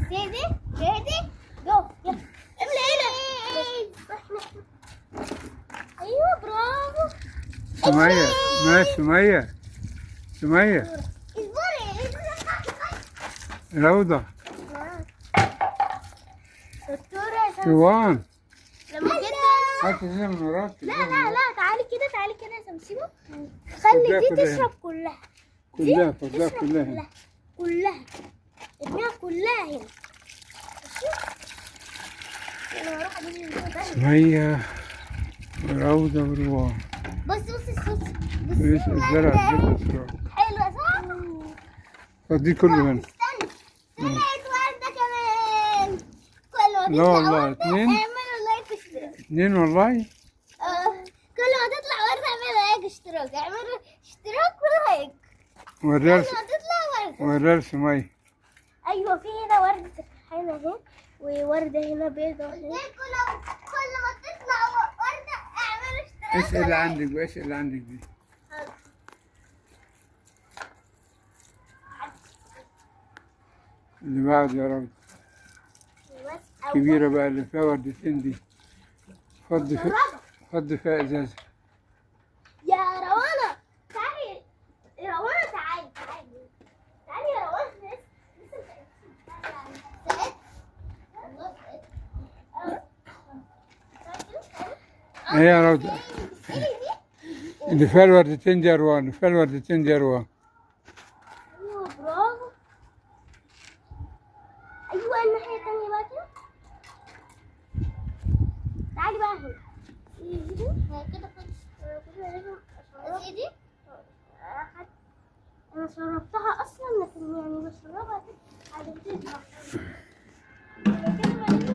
steady ready go. يلا املى هنا. ايوه برافو. سمية، ماشي سمية، سمية. اصبري. روضة. دكتورة يا سمسم. روان. لما جدا. هات زي من وراك. لا لا لا، تعالي كده، تعالي كده يا سمسمو. خلي دي كلها. تشرب كلها. كلها دي فضلها تشرب كلها هنا. كلها، كلها ارميها كلها هنا. ماشي؟ انا هروح اجيب من تاني. سمية وروضة وروان. بص بص الصوص. بس الزرع بصي. بسرعة. حلوة صح؟ فضي كله هنا. استنى، طلعت وردة كمان. كل ما لا تطلع والله، وردة اتنين. اعملوا like واشتراك. اتنين والله. آه، كل ما تطلع وردة اعملوا like واشتراك، اعملوا اشتراك و like. وريها كل ما تطلع وردة. وريها لسمية. ايوه، في هنا وردة سرحانة اهي، ووردة هنا بيضة اهي. كل ما تطلع وردة اعملوا اشتراك. اسأل اللي عندك بقى، اسأل اللي عندك دي. اللي بعد يا رب. كبيرة بقى اللي فيها وردتين دي. فضي فيها، فضي فيها ازازة. يا روانا تعالي، يا روانا تعالي، تعالي تعالي يا روانا. لسه لسه. ايه يا روضة اللي فيها الوردتين دي يا روان، اللي فيها الوردتين دي يا روان. ايوه برافو. ايوه الناحية التانية بقى كده. تعالي بقى هنا. كده خالص. دي انا شربتها اصلا، لكن يعني بشربها كده على.